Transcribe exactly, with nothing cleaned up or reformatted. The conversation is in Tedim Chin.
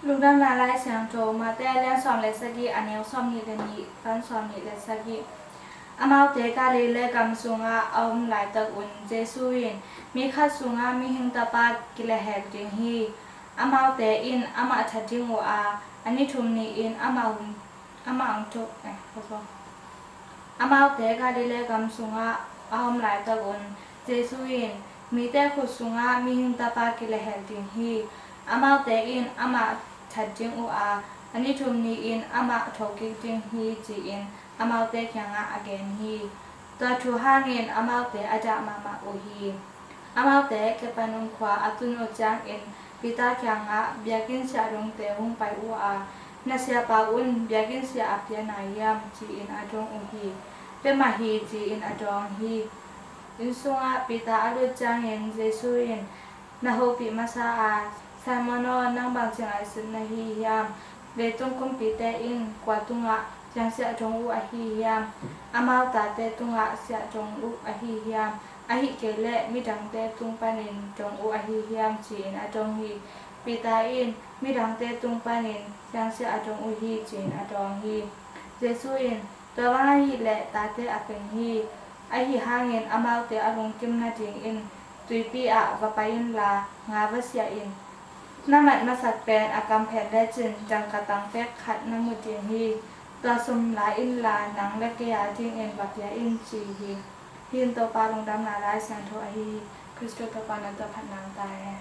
Lungdamna Lai Siangtho, Mate a lian sawm le sagih, a neu sawmnih le nih pan sawmnih le sagih. Amaute Galilee gam sungah a om laitak un Jesu in, mi khat sungah mihing tapa kilehhel ding hi. Amaute in amah that ding uh a, a ni thum ni-in amah hong, amah hong thok, eh, amaute Galilee gam sungah a om laitak un Jesu in, mite khut sungah mihing tapa kilehhel ding hi. Amaute in amah that ding uh a, a ni thum ni-in amah thokik ding hi, ci-in amaute kiangah a gen hi. Tua thu hangin amaute a dah mahmah uh hi. Amaute Capernaum khua a tun uh ciangin Peter kiangah biakinn siahdongte hong pai uh a, na siapa un biakinn siah a pia nai hiam, ci-in a dong uh hi. Pia mah hi, ci-in a dawng hi. Inn sungah Peter a lut ciangin Jesu in, na hopih masa a, Simon aw, nang bangci ngaihsut na hi hiam? Leitung kumpite in kua tungah siangsiah dong uh ahi hiam? Amau tate tungah siah dong uh ahi hiam? Ahih kei leh midangte tung panin dong uh ahi hiam, ci-in a dong hi. Peter in, midangte tung panin siangsiah a dong uh hi, ci-in a dawng hi. Jesu in, tua bang ahih leh tate a peng hi. Ahi hangin amaute a lungkim nadingin tuipi ah va pai inla nga va siah in. Na mat masak pen a kam phet lecin dangka tang pek khat na mu ding hi. Tua sum la inla nang le kei a dingin va pia in, ci hi. Hih in Topa Lungdamna Lai Siangtho ahi hi. Khristu Topa na tua phat nang ta hen.